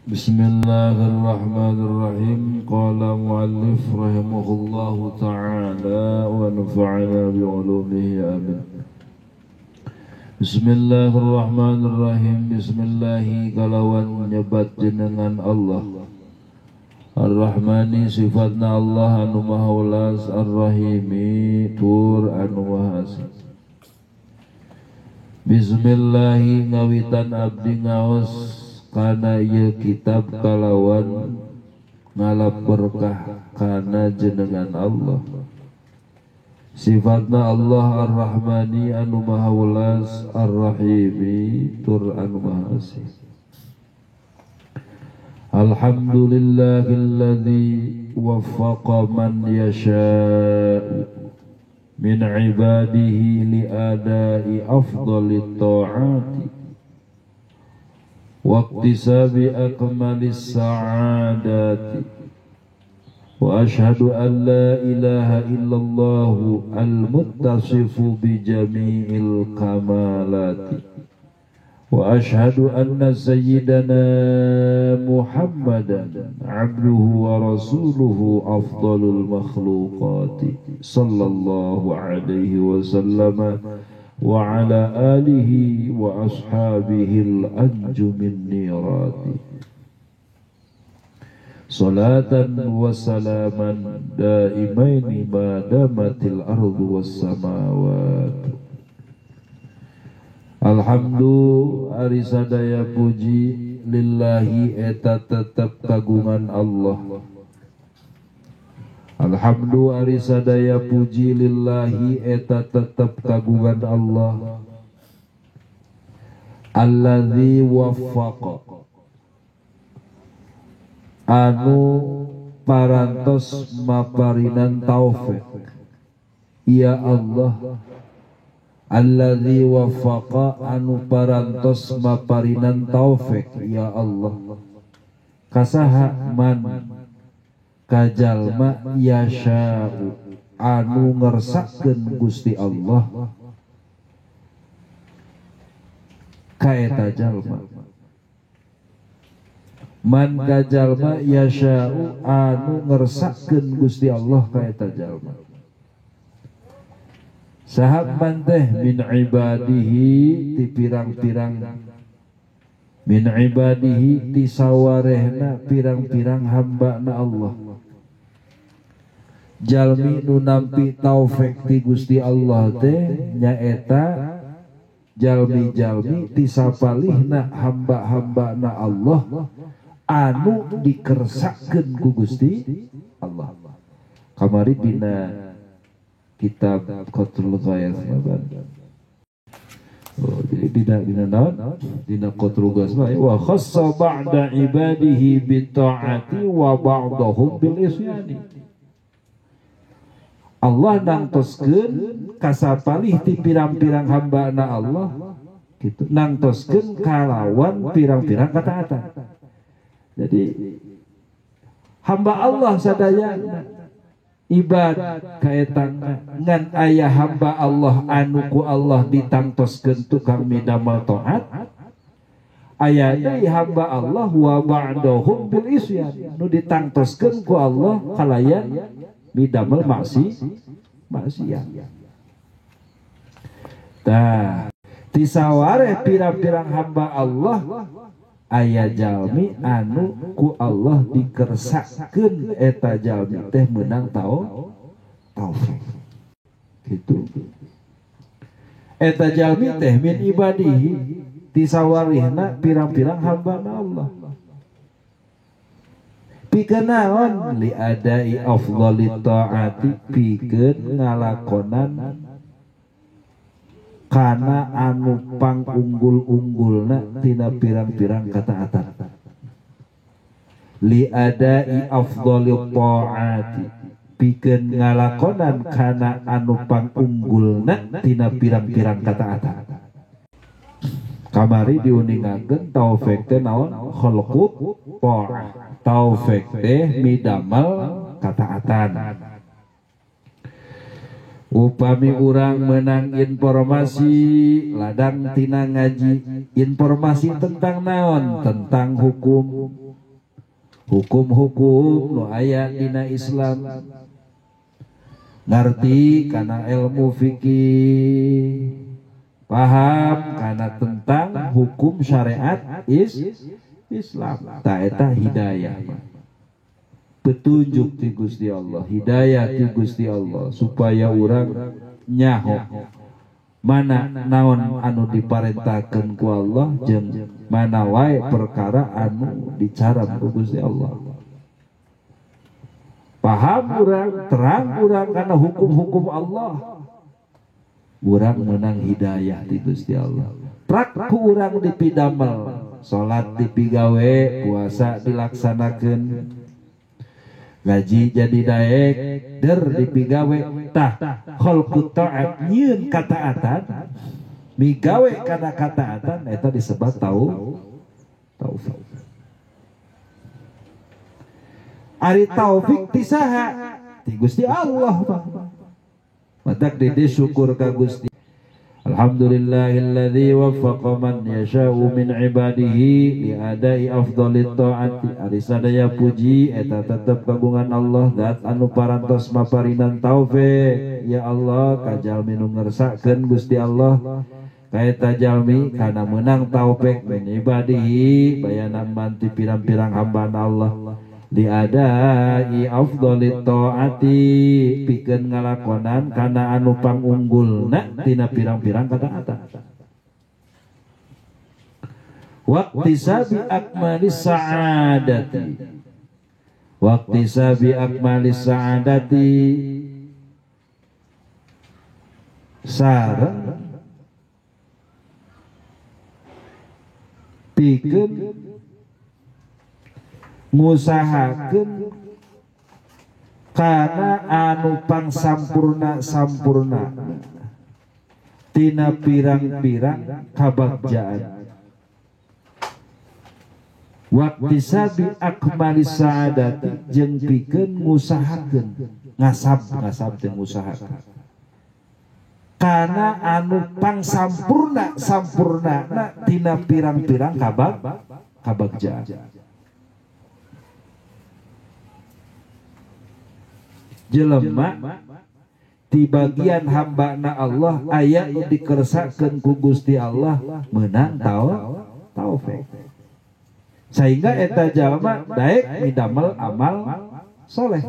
Bismillahirrahmanirrahim. Qala muallif rahimahullahu ta'ala wa nafa'ana bi'ulumihi amin. Bismillahirrahmanirrahim. Bismillahi kalawan nyebat jenengan Allah. Ar-Rahmani sifatna Allah anu maha welas, Ar-Rahimi tur anu maha asih. Bismillahi ngawitan abdi ngaos kana ieu kitab kalawan ngalap berkah kana jenengan Allah. Sifatna Allah Ar-Rahmani anu maha welas, Ar-Rahimi tur anu maha asih. Alhamdulillahilladzi waffaqa man yasha'u min ibadihi liadai afdalit ta'ati waqtisabi akmalis sa'adati wa ashhadu an la ilaha illallahu al-muttasifu bi jami'il kamalati wa ashhadu anna sayyidana Muhammadan abduhu wa rasuluhu afdalul makhluqati sallallahu alaihi wasallam wa ala alihi wa ashabihi al-anjumin nirati salatan wa salaman daimaini ma damatil ardu was samawat. Alhamdulillah ari sadaya puji lillahi eta tetep kagungan Allah. Alhamdulillah ari sadaya puji lillahi eta tetep kagungan Allah. Allazi waffaqa anu parantos maparinan taufik. Ya Allah, allazi waffaqa anu parantos maparinan taufik ya Allah. Kasaha man kajalma yasya'u anu ngersakeun Gusti Allah kaeta jalma. Man kajalma yasya'u anu ngersakeun Gusti Allah kaeta jalma. Sahabat teh min ibadihi ti pirang-pirang, min ibadihi ti sawarehna pirang-pirang hamba na Allah. Jalmi nu nampi taufik ti Gusti Allah teh nyaeta jalmi-jalmi ti sapalihna hamba-hamba na Allah anu dikersakeun ku Gusti Allah. Kamari dina kitab Qatrul Ghayas. Oh, jadi dina naon? Dina Qatrul Ghayas wa khassa ba'da ibadihi bi ta'ati wa ba'dahum bil isyani. Allah nangtoskeun kasapalih ti pirang-pirang hambana Allah gitu, nangtoskeun kalawan pirang-pirang kataatan. Jadi hamba Allah sadayana ibad kaetang ngan aya hamba Allah anu ku Allah ditangtoskeun tukang midamel taat, aya deui hamba Allah wa ba'dahum bil isyan nu ditangtoskeun ku Allah kalayan midamel maksiat. Tah tisaware pirang-pirang hamba Allah aya jalmi anu ku Allah dikersakeun eta jalmi teh meunang taufik gitu. Eta jalmi teh min ibadihi tisawarihna pirang-pirang hamba Allah. Pikeun naon li adai afdhalit taati, pikeun ngalakonan kana anu pang unggul-unggulna tina pirang-pirang kataatan. Li adai afdhalit taati, pikeun ngalakonan kana anu pang unggulna tina pirang-pirang kataatan. Kamari diuningakeun taufik teh naon? Khalqut ta'ah. Taufik teh midamel kataatan. Upami urang menang informasi ladang tina ngaji, informasi tentang naon? Tentang hukum. Hukum-hukum nu aya dina Islam, ngarti kana ilmu fikih, paham kana tentang hukum syariat Islam. Ta eta hidayah mah. Petunjuk ti Gusti Allah, hidayah ti Gusti Allah supaya urang nyaho mana naon anu diparentahkeun ku Allah jeung mana wae perkara anu dicaram ku Gusti Allah. Paham urang, terang urang kana hukum-hukum Allah. Urang menang hidayah ti Gusti Allah. Prak ku urang dipidamel, salat dipigawe, puasa dilaksanakeun, gaji jadi daek, der dipigawe, tah khalqut ta'at nyieun kataatan, migawe kana kataatan eta disebut taufik. Ari taufik ti saha? Ti Gusti Allah mah. Matak di syukur ka Gusti. Alhamdulillahilladzi waffaqa man yasha'u min ibadihi li adai afdalit ta'ati. Ari sadaya puji eta tetep kagungan Allah zat anu parantos maparinan taufik. Ya Allah ka jalmi nu ngersakeun Gusti Allah ka eta jalmi kana meunang taufik min ibadihi bayanan manti pirang-pirang hambana Allah li adai afdalit ta'ati pikeun ngalakonan kana anu pangunggulna tina pirang-pirang kataatan. Waqtisabi akmalis sa'adati, waqtisabi akmalis sa'adati sareng pikeun ngusahakeun kana anu pangsampurna-sampurna tina pirang-pirang kabagjaan. Waqtisabi akmalis sa'adati jeung pikeun ngusahakeun ngasab jeung ngusahakeun kana anu pangsampurna-sampurna tina pirang-pirang kabagjaan. Jelema di bagian hambana Allah aya nu dikersakeun ku Gusti Allah meunang taufik. Sehingga eta jalma daek midamel amal soleh.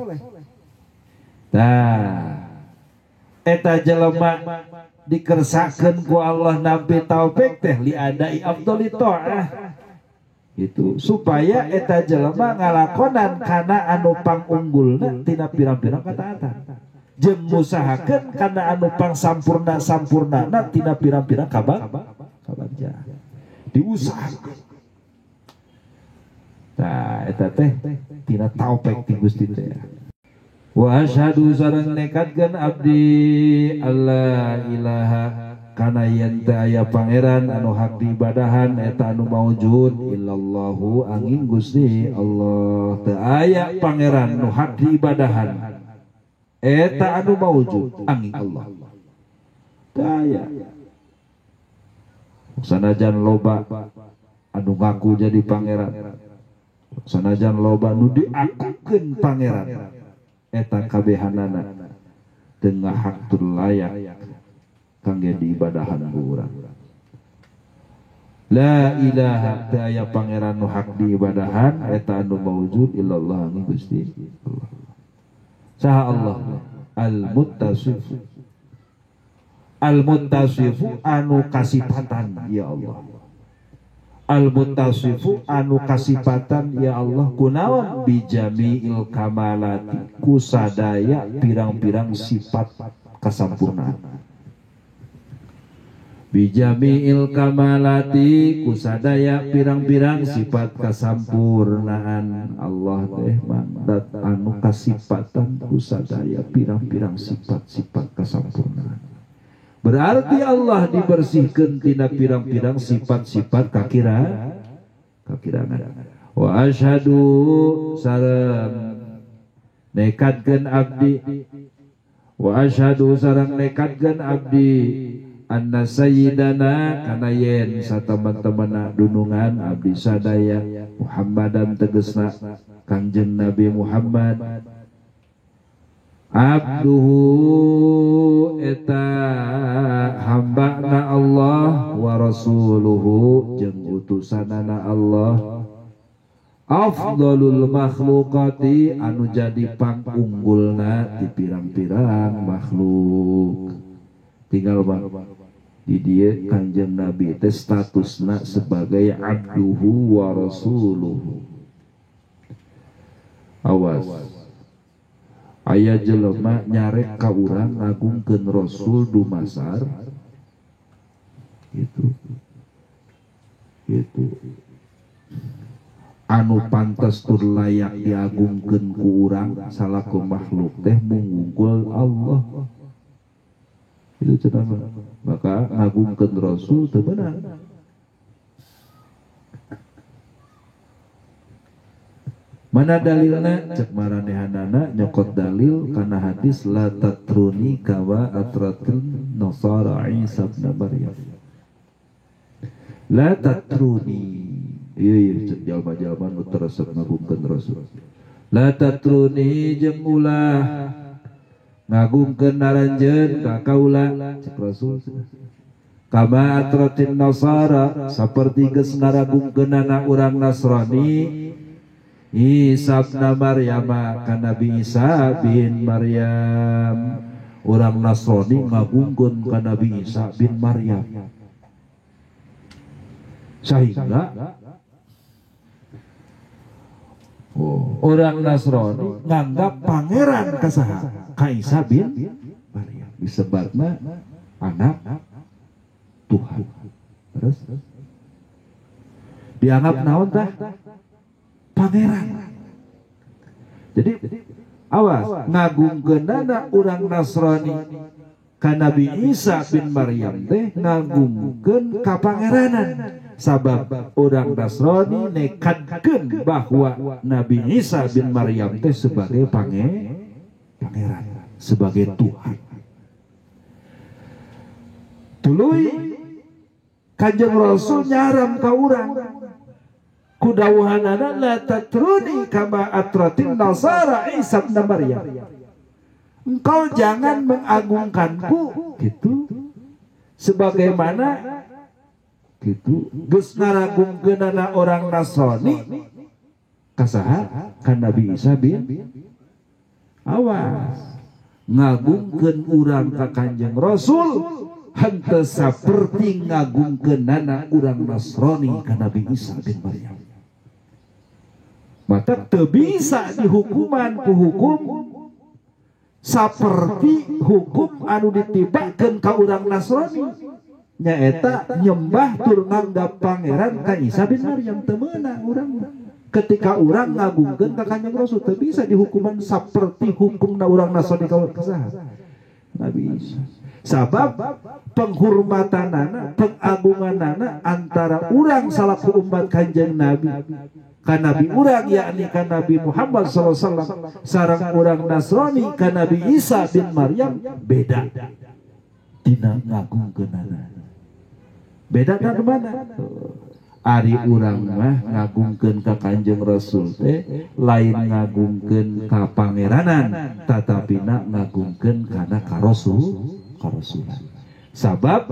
Tah eta jelema dikersakeun ku Allah nampi taufik teh li adai afdhali ta'ah. Itu supaya eta jelema ngalakonan kana anu pangunggulna tina pirang-pirang kataatan jeung ngusahakeun kana anu pangsampurna-sampurnana tina pirang-pirang kabagja diusahakeun. Tah eta teh tina taufik ti Gusti teh. Wa asyhadu sareng nekatkeun abdi alla ilaha kana yen teu aya pangeran anu hak diibadahan eta anu maujud illallahu angin Gusti Allah. Teu aya pangeran nu hak diibadahan eta anu maujud angin Allah. Teu aya. Sanajan loba anu ngaku jadi pangeran, sanajan loba nu diakukeun pangeran, eta kabehanana teu ngahak tur layak kangge diibadahan ku urang. La ilaha teu aya pangeran nu hak diibadahan eta anu maujud illallah Gusti Allah. Saha Allah? Al-Muttasif. Al-Muttasifu anu kasipatan ya Allah. Al-Muttasifu anu kasipatan ya Allah kunaon bijami'il kamalati kusadaya pirang-pirang sifat kasampurnaan. Bijami'il kamalati kusadaya pirang-pirang sifat kasampurnaan. Allah teh mandat anu kasipatan kusadaya pirang-pirang sifat-sifat kasampurnaan. Berarti Allah dibersihkan tina pirang-pirang sifat-sifat kakirangan. Wa asyhadu sareng nekatkeun abdi, wa asyhadu sareng nekatkeun abdi anna sayyidana kana yen sateman-temana dunungan abdi sadaya Muhammadan tegesna Kangjeng Nabi Muhammad abduhu eta hambana Allah wa rasuluhu jeung utusanana Allah afdalul makhluqati anu jadi pangunggulna ti pirang-pirang makhluk. Tinggal bang di dieu Kangjeng Nabi teh statusna sebagai abduhu wa rasuluhu. Awas aya jelema nyarek ka urang ngagungkeun Rasul dumasar gitu gitu anu pantes tur layak diagungkeun ku urang salaku makhluk teh mungungkul Allah. Itu cenah maka ngagungkeun Rasul teu beunang. Mana dalilna? Cek maranehanana nyokot dalil kana hadis la tatruni kawa atratin nasara Isa ibn Maryam. La tatruni. Iya iya cek jalma-jalma nu teresep ngagungkeun Rasul. La tatruni jeung ulah ngagungkeun aranjeun ka kaula cek Rasul. Kama atratin nasara saperti geus ngaragungkeunana urang Nasrani Isa bin Maryam ka Nabi Isa bin Maryam. Orang Nasrani ngagungkeun ka Nabi Isa bin Maryam sehingga orang Nasrani nganggap pangeran ka saha? Ka Isa bin Maryam disebatna anak Tuhan. Terus dianggap naon tah? Pangeran. Jadi awas ngagungkeunana urang Nasrani ka Nabi Isa bin Maryam teh ngagungkeun ka pangeranan. Sabab urang Nasrani nekadkeun bahwa Nabi Isa bin Maryam teh sebagai pangeran, sebagai Tuhan. Tuluy Kanjeng Rasul nyaram ka urang kudawuhanana la tatruni kama atratin nasara Isa bin Maryam. Engkau jangan mengagungkanku gitu sebagaimana gitu geus ngaragungkeunana orang Nasrani ka saha? Ka Nabi Isa bin. Awas ngagungkeun urang ka Kanjeng Rasul henteu saperti ngagungkeunana urang Nasrani ka Nabi Isa bin Maryam. Maka teu bisa dihukuman ku hukum saperti hukum anu ditibakeun ka urang Nasrani nyaeta nyembah tur nganggap pangeran ka Isa bin Maryam. Teu meunang urang ketika urang ngagungkeun ka Kanjeng Rasul teu bisa dihukuman saperti hukumna urang Nasrani ka saha? Nabi Isa. Sabab penghormatanana, pengagunganana antara urang salaku umat Kanjeng Nabi ka Nabi urang yakni ka Nabi Muhammad sallallahu alaihi wasallam sareng urang Nasrani ka Nabi Isa bin Maryam beda dina ngagungkeunana. Beda ka mana? Ari urang mah ngagungkeun ka Kanjeng Rasul teh lain ngagungkeun ka pangeranan tatapina ngagungkeun kana ka Rasul karasulan. Sabab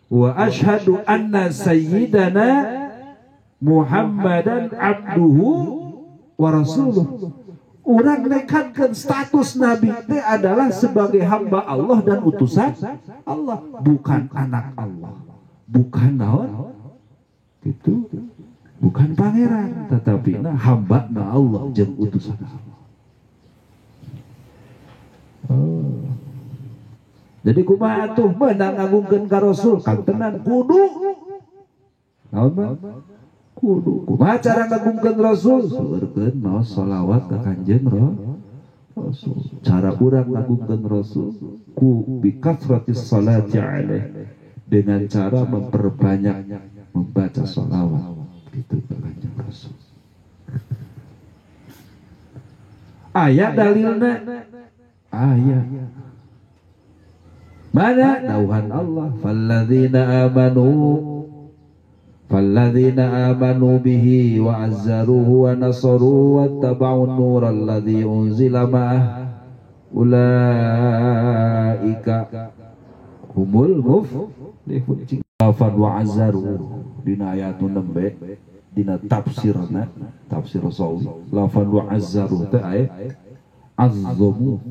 wa asyhadu anna sayyidana Muhammadan abduhu wa rasuluh. Urang nekatkan status Nabi teh adalah sebagai hamba Allah dan utusan Allah, bukan anak Allah, bukan naon gitu, bukan pangeran, tetapi na hamba na Allah jeung utusan Allah. Oh. Jadi kumaha atuh meunang ngagungkeun ka Rasul kantenan kudu naon mah kudu kumaha cara ngagungkeun Rasul seueurkeun maos sholawat ka Kanjeng Rasul. Cara urang ngagungkeun Rasul ku bikasratis salati alaih, dengan cara memperbanyak membaca sholawat gitu ka Kanjeng Rasul. Aya dalilna, aya mana dawuhan Allah falladzina amanu Falladzina amanu bihi wa azzaruhu wa nasaruhu wattaba'un nural ladzi unzila ma'ah ulaika humul muflihun. Lafad wa azzaruhu dina ayat nu nembe dina tafsirna tafsir Rasul lafad wa azzaruhu teh aya azzamu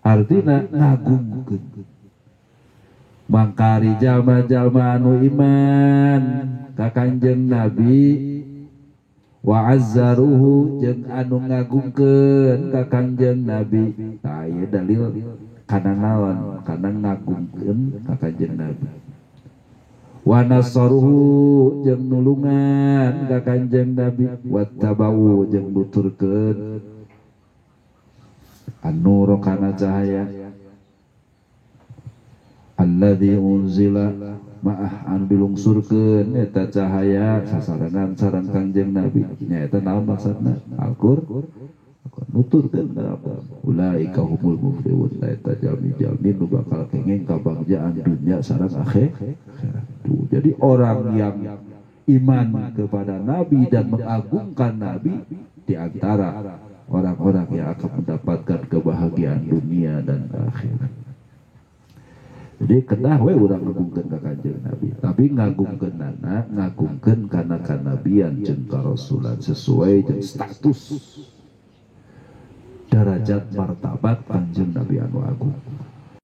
artina ngagungkeun mangkari jalma-jalma anu iman ka Kanjeng Nabi wa azzaruhu jeung anu ngagungkeun ka Kanjeng Nabi. Tah ieu dalil kana naon? Kana ngagungkeun ka Kanjeng Nabi. Wa nasaruhu jeung nulungan ka Kanjeng Nabi, wattabau jeung nuturkeun an-nuru kana cahaya alladzi unzila ma'ah anu dilungsurkeun eta cahaya sasarengan sareng Kanjeng Nabi. Nya eta naon maksudna? Al-Qur'an. Nuturkeun ulaika humul muflihun, eta jalmi-jalmi nu bakal kenging kabagjaan dunya sareng akhirat. Jadi orang yang iman kepada Nabi dan mengagungkan Nabi di antara orang-orang yang akan mendapatkan kebahagiaan dunia dan akhirat. Jadi kedah we urang ngagungkeun ka Kanjeng Nabi, tapi ngagungkeunana ngagungkeun kana kanabian jeung karasulan sesuai jeung status derajat martabat Kanjeng Nabi anu agung.